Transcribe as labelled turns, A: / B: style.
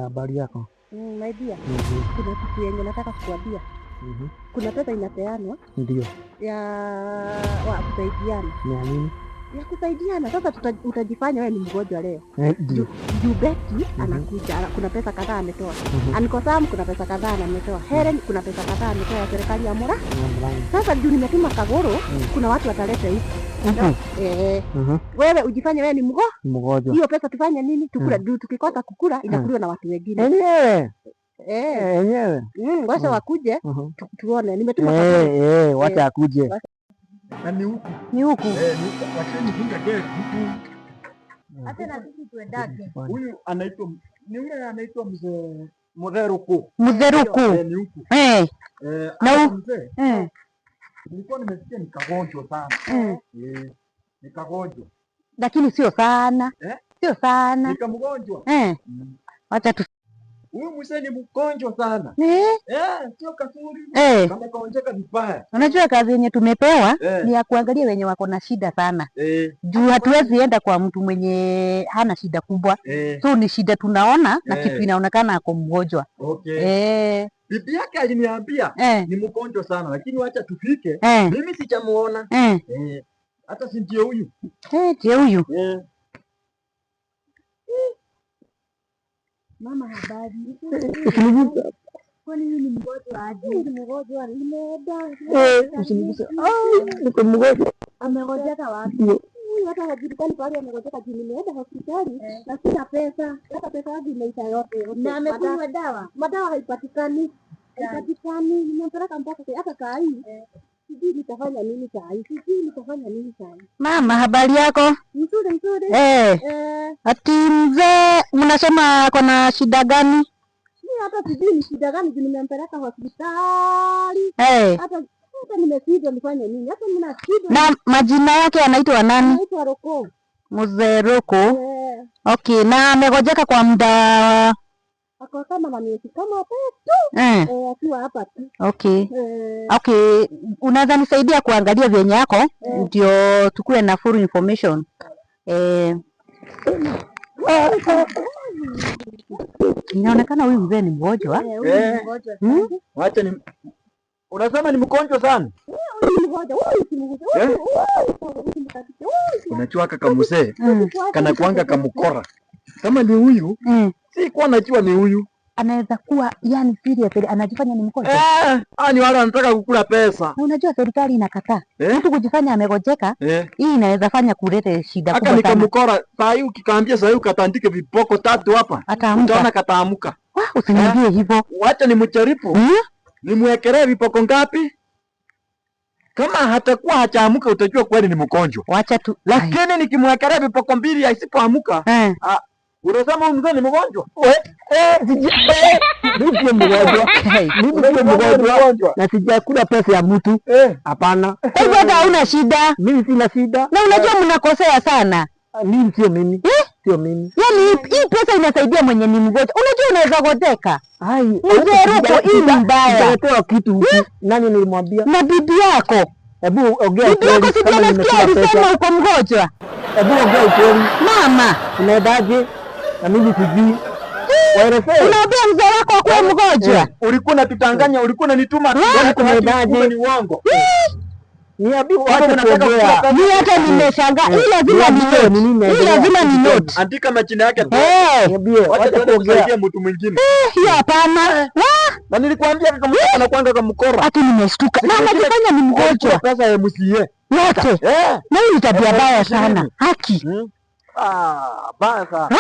A: Habari yako?
B: My dear, kuna kitu yenye nataka kukuambia. Kuna pesa inapeanwa ya wa kusaidiana.
A: Ni ya nini?
B: Ya kusaidiana. Sasa utajifanya wewe ni mgonjwa leo.
A: Ndio.
B: Juu Betty anakuja, kuna pesa kadhaa ametoa. Uncle Sam kuna pesa kadhaa ametoa. Helen kuna pesa kadhaa ametoa ya serikali ya Mura. Sasa juu nimetuma Kagoro, kuna watu wataleta huku. Wewe ujifanye wewe ni
A: Mgonjwa.
B: Hiyo pesa tufanye nini? Tukula. Juu tukikosa kukula inakuliwa na watu wengine.
A: Enyewe. Enyewe.
B: Wacha wakuje tuone. Nimetuma Kagoro.
A: Wacha akuje.
C: Na ni huku.
B: Ni huku.
C: Ni huku. Lakini funga gate huku.
D: Hata na sisi tuendake.
C: Huyu anaitwa ni yule anaitwa mzee Mutheruku.
E: Mutheruku.
C: Ni huku.
E: Na
C: Hapa mzee. Nilikuwa nimesikia nikagonjwa sana. Nikagonjwa.
E: Lakini sio sana. Sio sana.
C: Nikamgonjwa.
E: Wacha tu.
C: Huyu mzee ni mgonjwa sana. Sio kasuri. Kama kaonjeka vibaya.
E: Unajua kazi yenye tumepewa ni ya kuangalia wenye wako na shida sana. Juu hatuwezi enda kwa mtu mwenye hana shida kubwa. So ni shida tunaona na kitu inaonekana ako mgonjwa.
C: Bibi yake aliniambia ni mgonjwa sana lakini wacha tufike. Mimi sijamuona. Hata si ndio huyu.
E: Ndiye huyu.
B: Mama habari.
A: Usiniguse.
B: Kwani huyu ni mgonjwa aje? Ni mgonjwa, nimeenda.
A: Usiniguse. Ai, niko mgonjwa.
B: Amegonjeka wapi?
A: Ndio.
B: Huyu hata hajulikani pahali amegonjeka juu nimeenda hospitali na sina pesa. Hata pesa yangu imeisha yote.
D: Na amekunywa dawa?
B: Madawa haipatikani. Haipatikani. Nimempeleka mpaka hata saa hii. Sijui nitafanya nini saa hii. Sijui nitafanya nini saa hii.
E: Mama, habari yako?
B: Nzuri, nzuri.
E: Ati mzee mnasema ako na shida gani?
B: Mimi hata sijui ni shida gani juu nimempeleka hospitali. Hata nimeshindwa nifanye nini? Hata nina shida.
E: Na majina yake anaitwa nani?
B: Anaitwa Roko.
E: Mzee Roko. Okay, na amegojeka kwa muda
B: Ako kama miezi kama 3. Akiwa hapa tu.
E: Okay, unaweza nisaidia kuangalia vyenye yako ndio tukue na full information. Inaonekana huyu mzee ni mgonjwa.
B: Huyu ni mgonjwa sana.
C: Wacha ni unasema ni mgonjwa sana?
B: Huyu ni mgonjwa. Huyu si mgonjwa. Huyu si mgonjwa.
C: Unajua kaka mzee kana kuanga kamkora. Kama ni huyu, si kuwa najua ni huyu.
E: Anaweza kuwa yani serious, anajifanya ni mgonjwa.
C: Ni wale wanataka kukula pesa.
E: Na unajua serikali inakataa. Mtu kujifanya amegojeka, hii inaweza fanya kulete shida
C: Aka
E: kubwa
C: ni
E: sana.
C: kamkora, saa hii ukikaambia saa hii ukatandike viboko 3 hapa.
E: Ataamka.
C: Utaona kataamuka.
E: Wah, usiniambie hivyo.
C: Wacha nimjaribu. Nimwekelee viboko ngapi? Kama hatakuwa hajaamuka utajua kweli ni mgonjwa.
E: Wacha tu.
C: Lakini nikimwekelea viboko 2 asipoamuka, unasema huyu mzee ni mgonjwa?
A: Mimi sio mgonjwa. Mimi sio mgonjwa. Na sijakula pesa ya mtu. Hapana.
E: Kwa hivyo hata hauna shida.
A: Mimi sina shida.
E: Na unajua mnakosea sana.
A: Mimi sio mimi. Sio mimi.
E: Yaani hii pesa inasaidia mwenye ni mgonjwa. Unajua unaweza gojeka.
A: Ai,
E: Mzee Ruto, hii ni mbaya.
A: Sijaletewa kitu huku. Nani nilimwambia?
E: Na bibi yako.
A: Hebu ongea
E: Bibi yako
A: ukweli
E: si
A: kama
E: nasikia
A: nimekula pesa.
E: alisema uko mgonjwa.
A: Hebu ongea ukweli.
E: Mama.
A: Unaendaje? Na mimi sijui. Waelezee.
E: Unaambia mzee wako akuwe mgonjwa.
C: Ulikuwa unatutanganya, ulikuwa unanituma. Yaani kuna
A: Unaendaje?
C: kumbe ni uongo.
A: Niambie,
C: Kumbe
A: wacha
C: mnataka
A: kuongea.
C: kukula pesa.
E: Mimi hata nimeshangaa. Hii lazima ni
A: Niambie,
E: note.
A: ni nini
E: Hii
A: inaendelea?
E: lazima ni note.
C: Andika majina yake.
A: Niambie,
C: Wacha
A: wacha
C: tuende
A: kuongea.
C: kusaidia mtu mwingine.
E: Hiyo hapana. Wah!
C: Na nilikwambia kama mtu anakuanga kama mkora.
E: Hata nimeshtuka. Na anajifanya ni mgonjwa.
C: Pesa ya MCA.
E: Yote. Na hii ni tabia mbaya sana. Haki.
C: Baya sana.